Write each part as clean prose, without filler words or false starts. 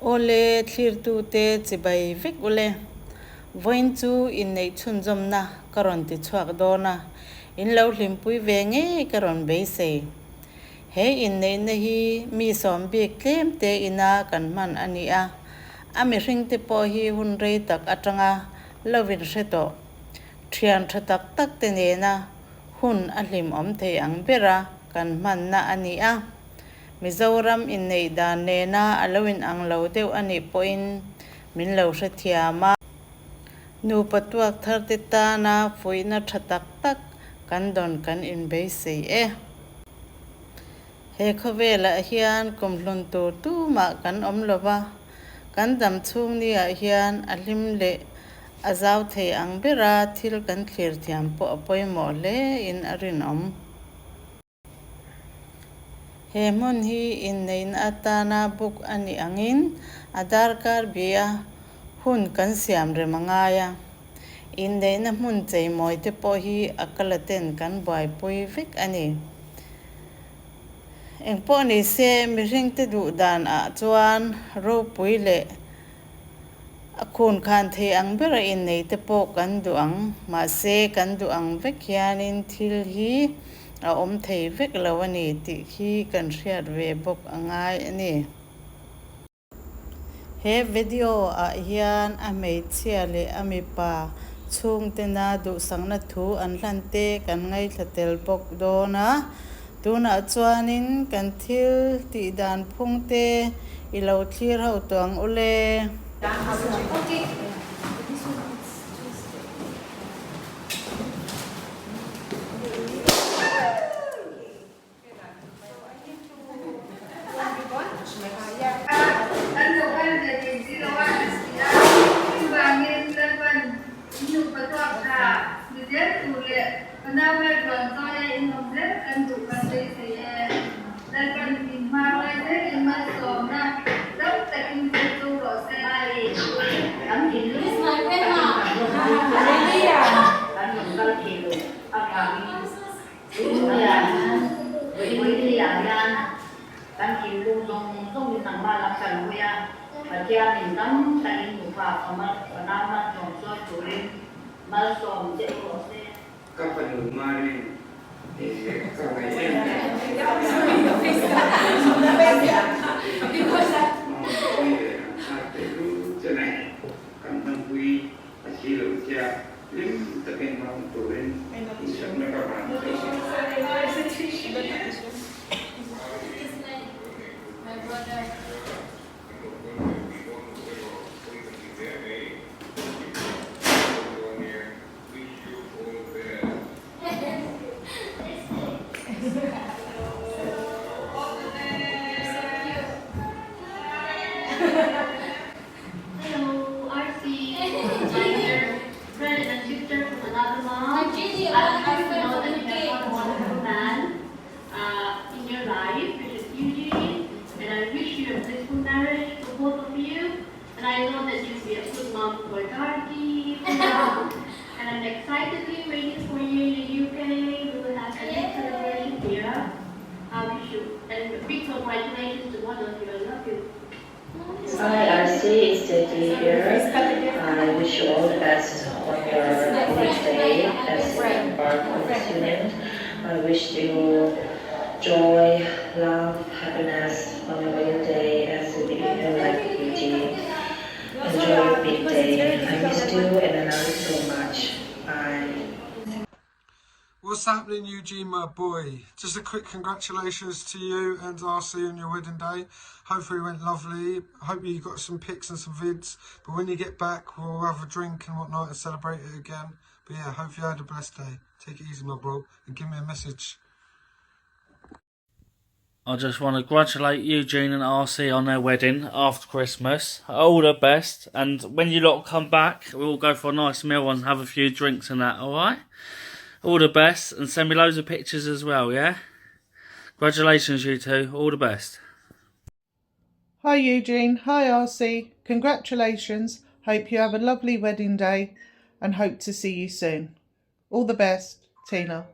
Awle, thlirtute chibai vek ule. Vawiin chu inneih chhunzawmna ka rawn ti chhuak dawn a, in lo hlimpui ve ngei ka rawn beisei. He inneihna hi mi sawm bik tlem te ina kan hman a ni a, a mihringte pawh hi hun rei tak atanga lo inhre tawh. Thian tha tak tak te nena hun a hlimawm thei ang bera kan hmanna a ni a. Mizoram inneih dan nena a lo inang lo deuh a nih pawhin min lo hrethiam a. Nupa tuak thar te tana fuihna tha tak tak kan dawn kan inbeisei e. He khawvelah hian kumhlun tur tumah kan awm lo va, kan dam chhung niah hian a hlim leh a zau thei ang bera thil kan thlir thiam pawh a pawimawh hle in a rinawm. He hmun hi inneihna atana book a nih angin a darkar bia hun kan siam rem a ngai a. Inneihna hmun cheimawi te pawh hi a kalaten kan buaipui vek a ni. Engpawh ni se mihringte duh dan ah chuan ropui leh A khun khan thei ang bera innei te pawh kan duh ang, mahse kan duh ang vek hianin thil hi a awm thei vek lo a ni tih khi kan hriat ve bawk a ngai a ni. He video ah hian a hmeichhia leh a mipa chhungtena duhsakna thu an hlan te kan ngaithla tel bawk dawn a. Tunah chuanin kan thil tih dan phung te i lo thlir ho tawh ang u le. Ka nau ruan chawi a in awm zel kan duh kan beisei e. Lalpan in hma hruai zel in malsawmna dam takin zir chu rawh se. Kan rawn kal thei lo avangin tunhnuaiah hian vawivawiah hian kan thinlung zawng zawngin nangmah lam kan hawi a, Pathianin dam takin nupa fanau malsawm chawi turin malsawm che u rawh se. Ka fanu Marin ka ngaih em em. Mawngpui leh kan thlak teh lu che nei kan hmanpui a si lo chia hlim takin hmang turin duhsakna ka van che u. Hello, RC. My dear friend and sister from another mom. I'm happy to know that you have found a wonderful man uh, in your life, which is Eugene. And I wish you a blissful marriage for both of you. And I know that you'll be a good mom for Darky. and I'm excitedly waiting for you in the UK. We will have a big celebration here. I wish you and a big congratulations to both of you. I love you. Hi, RC, it's Jackie here. I wish you all the best on your big day as you embark on this union. I wish you joy, love, happiness on your wedding day as you begin your life with Eugene. Enjoy your big day. I miss you and I love you so much. Bye. What's happening, Eugene, my boy? Just a quick congratulations to you and RC on your wedding day. Hopefully it went lovely. Hope you got some pics and some vids. But when you get back, we'll have a drink and whatnot and celebrate it again. But yeah, hope you had a blessed day. Take it easy, my bro, and give me a message. I just want to congratulate Eugene and RC on their wedding after Christmas. All the best. And when you lot come back, we'll all go for a nice meal and have a few drinks and that, alright? All the best. And send me loads of pictures as well, yeah? Congratulations, you two. All the best. Hi Eugene, hi RC. Congratulations. Hope you have a lovely wedding day and hope to see you soon. All the best, Tina.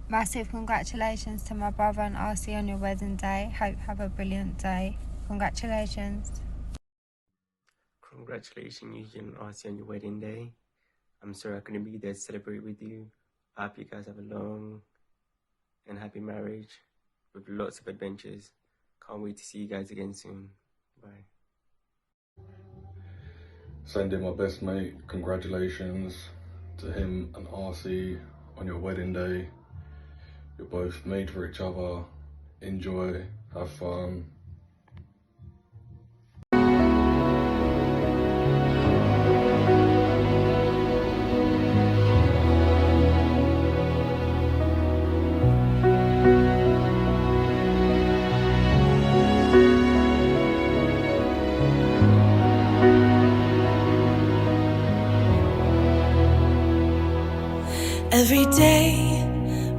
Massive congratulations to my brother and RC on your wedding day. Hope you have a brilliant day. Congratulations. Congratulations, Eugene and Arcee, on your wedding day. I'm sorry I couldn't be there to celebrate with you. I hope you guys have a long and happy marriage with lots of adventures. Can't wait to see you guys again soon. Bye. Sending my best mate, congratulations to him and Arcee on your wedding day. You're both made for each other. Enjoy, have fun. Every day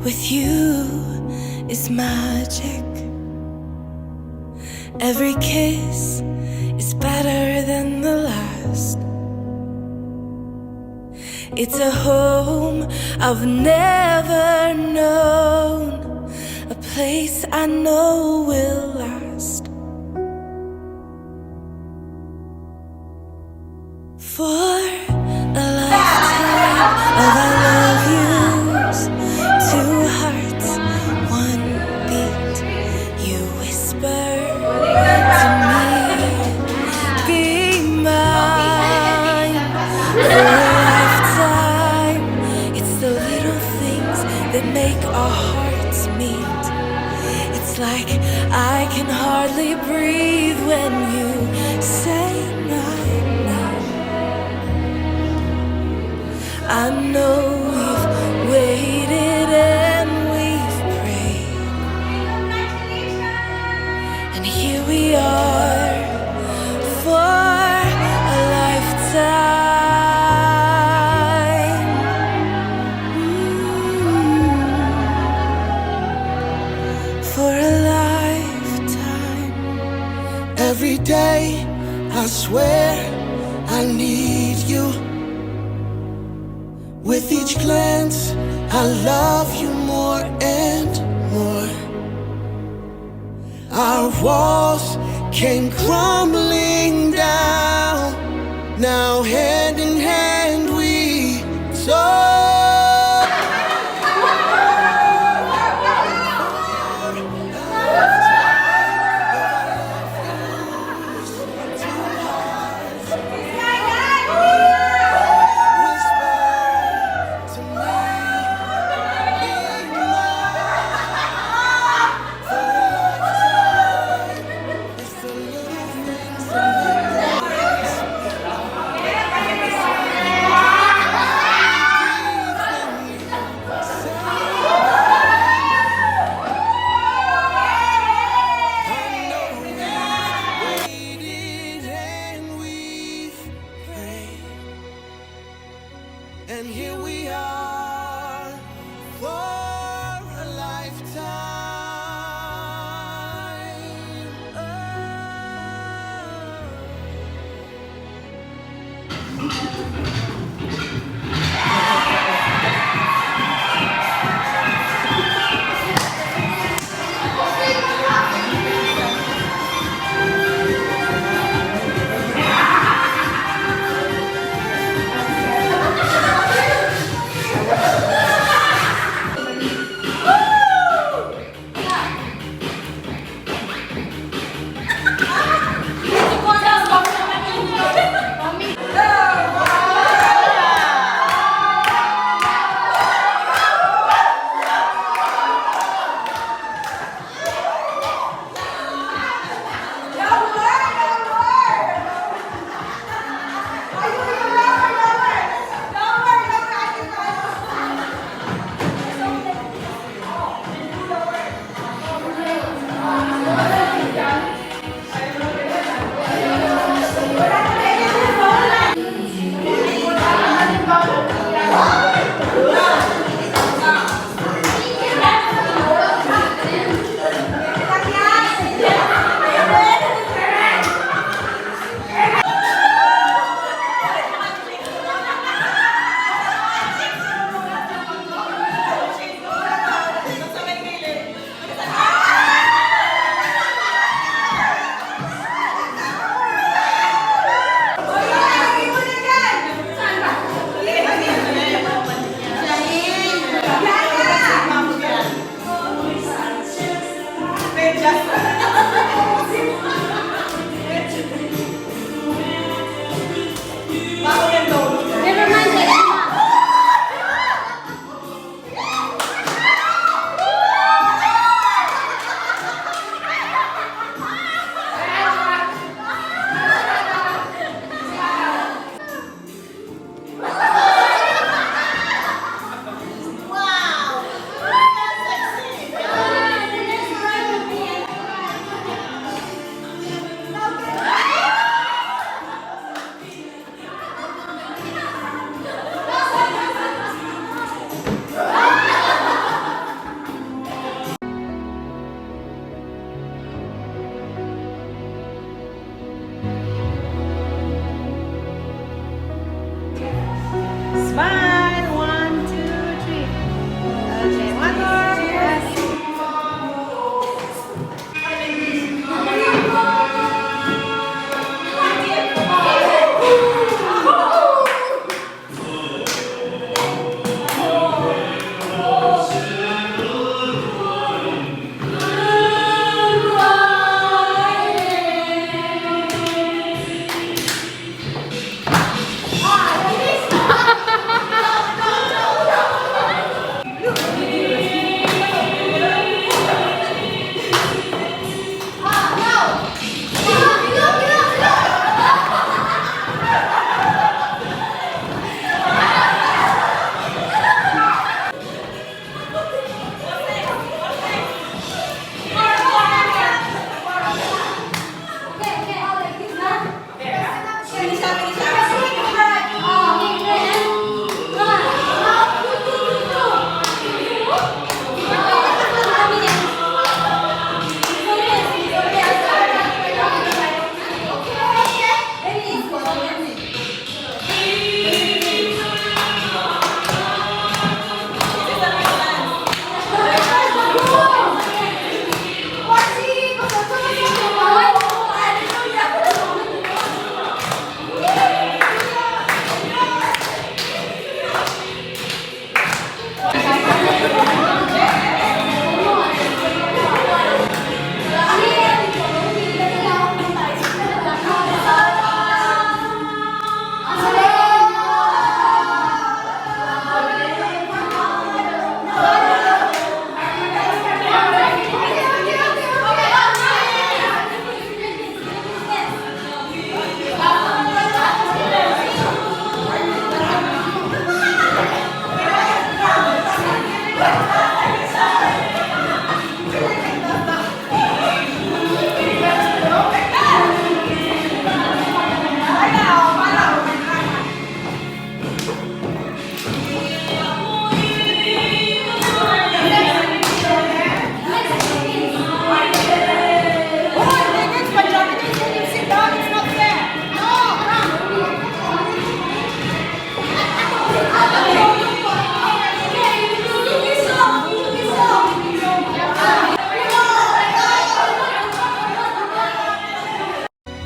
with you is magic. Every kiss is better than the last. It's a home I've never known, a place I know will last. For a lifetime of I love yous, two hearts, one beat. You whisper to me, be mine. For a lifetime, it's the little things that make our hearts meet. It's like I can hardly breathe when you say my name. I know we've waited and we've prayed, and here we are for a lifetime. For a lifetime. Every day, I swear I need you. With each glance, I love you more and more. Our walls came crumbling down. Now, hand in hand, we soar. Waited and we've prayed, and here we are for a lifetime.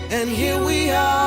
And here we are.